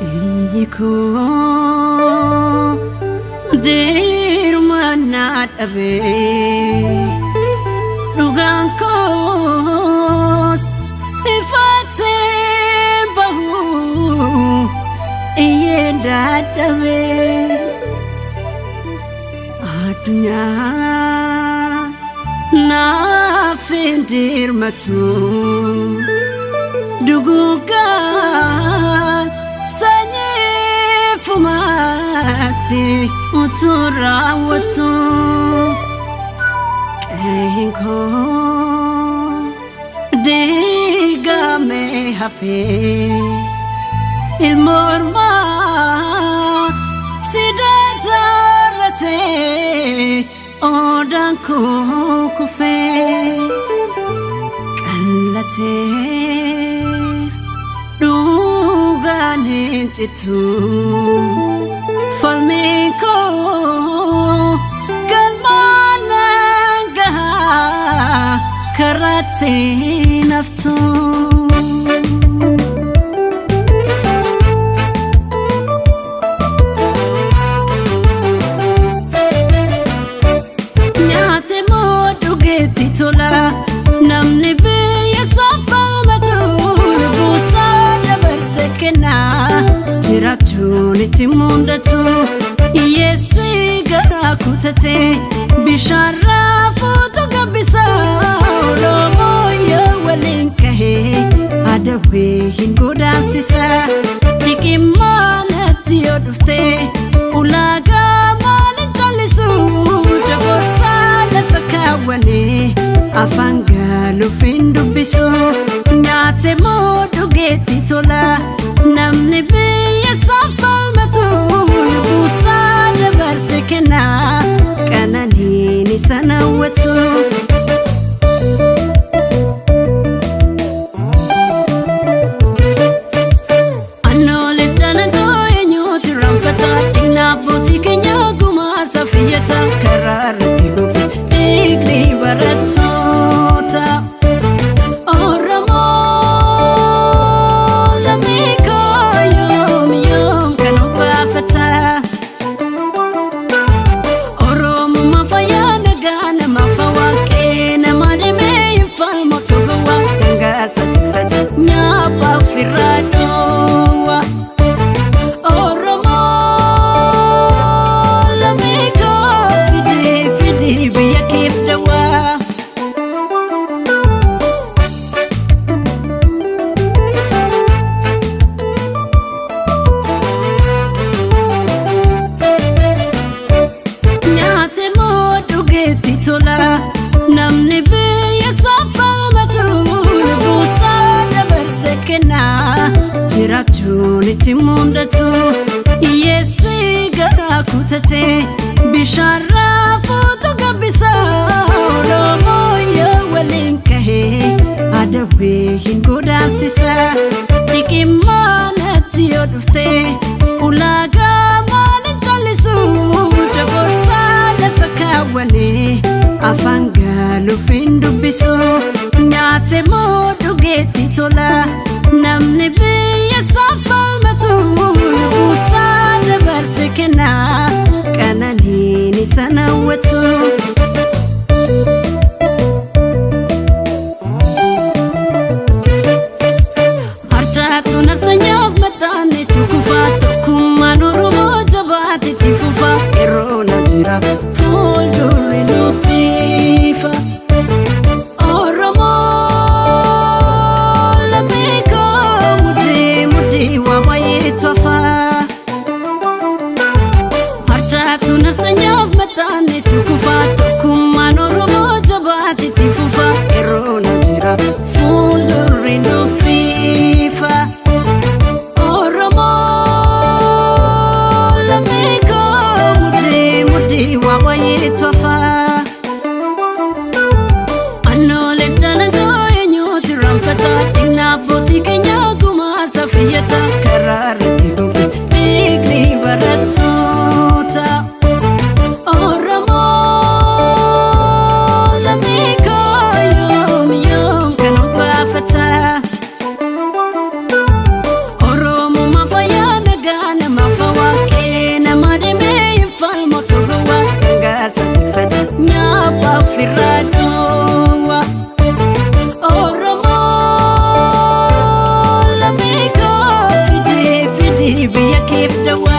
Iyyi koo dirmannaa dhabee dhugaan koos ifatee bahu iyyeen dadhabee addunyaa naaf hin dirmatu dugugaan sanyii fumaatti utuu raawwatu qe'een koo diigamee hafee ilma ormaa sidaa jaarratee odaan koo kufee qallatee dhugaan hin citu falmiin koo galmaan nan gahaa karaatti naftu. Nyaate moo dhugeetti tola namni biyya saffamatu lubbuusaa dabarse kenna jiraachuun itti mundatu hiyyeessi garaa kutate bishaan raafuutu gabbisa Oromoo yoo waliin kahee adawwee hin godaansisa xiqimmaanatti yoo dhufte ulaagaa maaliin callisu jaborsaa lafa kaawwanee afaan gaaluuf hin dubbisu nyaate moo dhugeetti tola namni biyya saffamatu lubbuusaa dabarse kenna qananiin isa hawwatu. Annooleef dalagaa eenyuutu raanfata dhigna abbootii keenya gumaa safiyyata karaa irratti goge dhiigni barattoota. Oromoo lammii koo yoom yoom kan obbaafata. Oromummaa fayyaa nagaa namaaf waaqee nama dhimee hin falmu akka gowwaa dhangaasa tikfata nyaapha ofirraa dhoowwa. Oromoo lammii koo fidii fidii biyya keef dawaa. Nyaate moo dhugeetti tola namni biyya saffamatu lubbuusaa dabarse kenna jiraachuun itti mundatu hiyyeessi garaa kutate bishaan raafuutu gabbisa Oromoo yoo waliin kahee adawwee hin godaansisa xiqimmaanatti yoo dhufte ulaagaa maaliin callisu jaborsaa lafa kaawwanee afaan gaaluuf hin dubbisu nyaate moo dhugeetti tola namni biyya saffamatu lubbuusaa dabarse kenna qananiin isa hawwatu. Harcaatu naftanyaaf maxxanne tukufa tokkummaan Oromoo jabaate itti fufa yeroo na jiraatu fuuldurri nuufiifa. Oromoo lammii koo mudii mudii waa baay'ee tofa. Harcaatu naftanyaaf maxxanne tukufa tokkummaan Oromoo jabaate itti fufa yeroo na jiraatu fuuldurri nuufiifa. Oromoo lammii koo mudii mudii waa baay'ee tofa. Annooleef dalagaa eenyuutu raanfata dhigna abbootii keenya gumaa safiyyata karaa irratti goge dhiigni barattoota. Oromoo lammii koo yoom yoom kan obbaafata. Oromummaa fayyaa nagaa. nyaapha ofirraa dhoowwa. Oromoo lammii koo fidii fidii biyya keef dawaa.